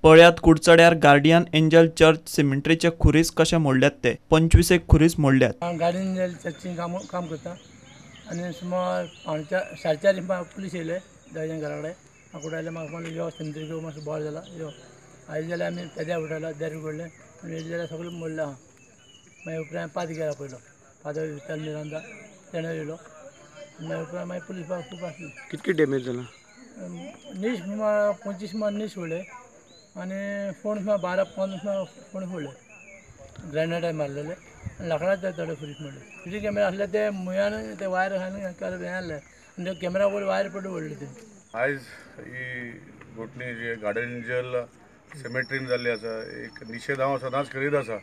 पळयात कुडचड्यार guardian angel church सिमेंट्रीचे खुरीस कशे मोडल्यात ते 25 एक खुरीस मोडल्यात. हांव गार्डियन एंजल चर्चीन काम काम करता आनी सुमार 3:45 3:45 पुलीस येयले जायच्या घरा कडेन. म्हाका आयले, म्हाका म्हणलें यो सिमेंट्री मातसो बोवाळ जाला यो. आयले जाल्यार आमी पेद्यार उठयला, दार उगडलें आनी येयले जाल्यार सगळें मोडलें आहा. मागीर उपरांत पाद गेला पयलो, फादर विस्तार मिरांदा तेणें येयलो. मागीर उपरांत मागीर पुलीस खूब आसली. कितकी डॅमेज जाला? नीस सुमार 25 सुमार नीस व्हडले आनी फोण सुमार 12-15 फोण फोडले, ग्रॅनेड मारलेले आनी लांकडाचे थोडे खुरीस मोडले. सी कॅमेरा आसले ते मुयान ते वायर हें आहले आनी ते कॅमेरा वयर वायर पडले व्हडले ते. आयज ही घटणी जी गार्डन एंजल सिमेट्रीन जाल्ली आसा, एक निशेध हांव सदांच करीत आसा.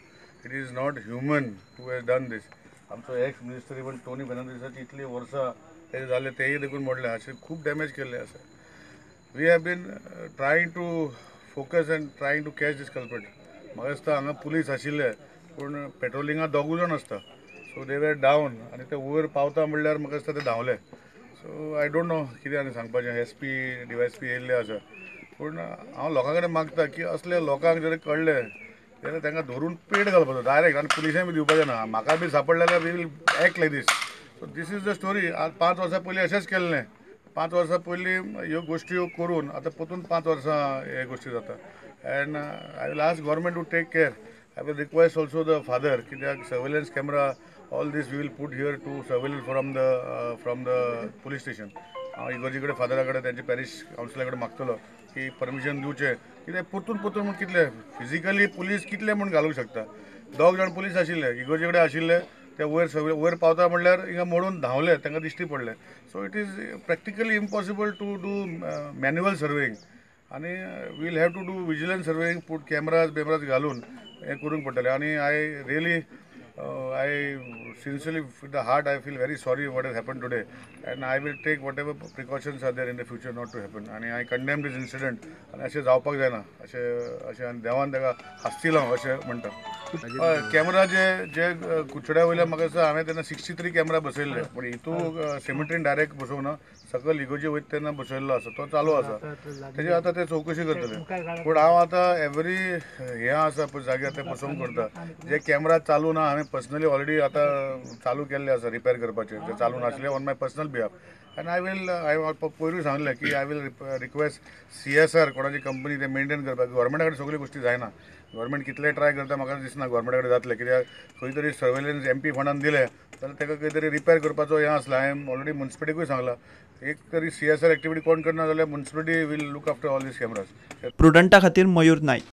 It is not human who has done this. आमचो एक्स मिनिस्टर इवन टोनी फेर्नांडीसाची इतली वर्सां तेजें जालें तेय देखून मोडलें, अशें खूब डॅमेज केल्लें आसा. We have been trying to focus and trying to catch this culprit. म्हाका दिसता हांगा पुलीस आशिल्ले पूण पेट्रोलिंगा दोगूय जाण आसता, सो they were down आनी ते वयर पावता म्हणल्यार म्हाका दिसता ते धांवले. सो I don't know कितें आनी सांगपाचें. एस पी डीवायएसपी येयल्ले आसा, पूण हांव लोकां कडेन मागता की असल्या लोकांक जर कळ्ळें जाल्यार तांकां धरून पेट घालपाचो डायरेक्ट आनी पुलिसांक बी दिवपाचें ना. म्हाका बी सापडलें जाल्यार we will act like this. So this is the story. आज 5 वर्सां पयलीं अशेंच केल्लें, 5 वर्सां पयलीं ह्यो गोश्टी करून आतां परतून 5 वर्सां हे गोश्टी जाता. And I will ask government to take care. I will request also the father कित्याक surveillance camera all this we will put here to surveillance from the police station. हांव इगर्जी कडेन फादरा कडेन तेंचे पॅरीश कावन्सिला कडेन मागतलो की परमिशन दिवचें, कित्याक परतून परतून म्हूण कितले फिजिकली पुलीस कितले म्हूण घालूंक शकता. 2 जाण पुलीस आशिल्ले इगर्जे कडेन आशिल्ले, ते वयर सगळे वयर पावता म्हणल्यार हिंगा मोडून धांवले, तांकां दिश्टी पडले. So it is practically impossible to do manual surveying आनी we'll have to do vigilance surveying, put cameras बेमराज घालून हें करूंक पडटलें. आनी I really I sincerely with the heart I feel very sorry what has happen today and I will take whatever precautions are there in the future not to happen. आनी I condemn these incident आनी अशें जावपाक जायना, अशें अशें आनी देवान ताका हास्ती लावं अशें म्हणटा. हय, कॅमेरा जे जे कुडचड्या वयल्या म्हाका दिसता हांवें तेन्ना 63 कॅमेरा बसयल्ले, पूण हितू सिमेंट्रीन डायरेक्ट बसोवंक ना, सकयल इगोर्जे वयता तेन्ना बसयल्लो आसा, तो चालू आसा, तेजी आतां ते चवकशी करतले. पूण हांव आतां एवरी हें आसा पळय जाग्यार ते बसोवंक करता. जे कॅमेरा चालू ना हांवें पर्सनली ऑलरेडी आतां चालू केल्ले आसा रिपेर करपाचे, ते चालू नासले on my personal behalf. And I will हांवें पयरूय सांगलें की I will request CSR कोणाची कंपनी ते मेंटेन करपाक. गव्हर्मेंटा कडेन सगल्यो गोश्टी जायना, गव्हर्मेंट कितलें ट्राय करता म्हाका दिसना गव्हर्मेंटा कडेन जातलें, कित्याक खंय तरी सर्वेलन्स एमपी फंडान दिलें जाल्यार ताका खंय तरी रिपेर करपाचो हें आसलें. हांवें ऑलरेडी मुन्सिपालिटीकूय सांगलां, एक तरी CSR activity कोण करना जाल्यार municipality will look after all these cameras. प्रुडंटा खातीर मयूर नायक.